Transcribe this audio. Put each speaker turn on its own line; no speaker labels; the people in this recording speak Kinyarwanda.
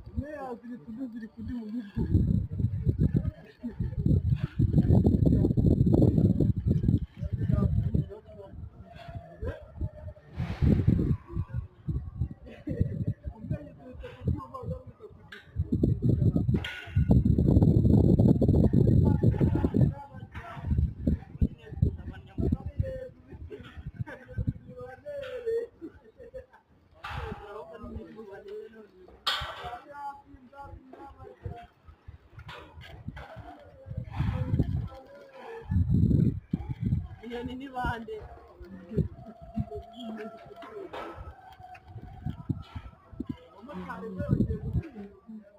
Umwe yaziritse undi azirika undi mu mutwe. Umwe yiziritse ku cyuma undi amwita ku giti.
Inyoni ni bande?
Abamotari bagiye gutsinda.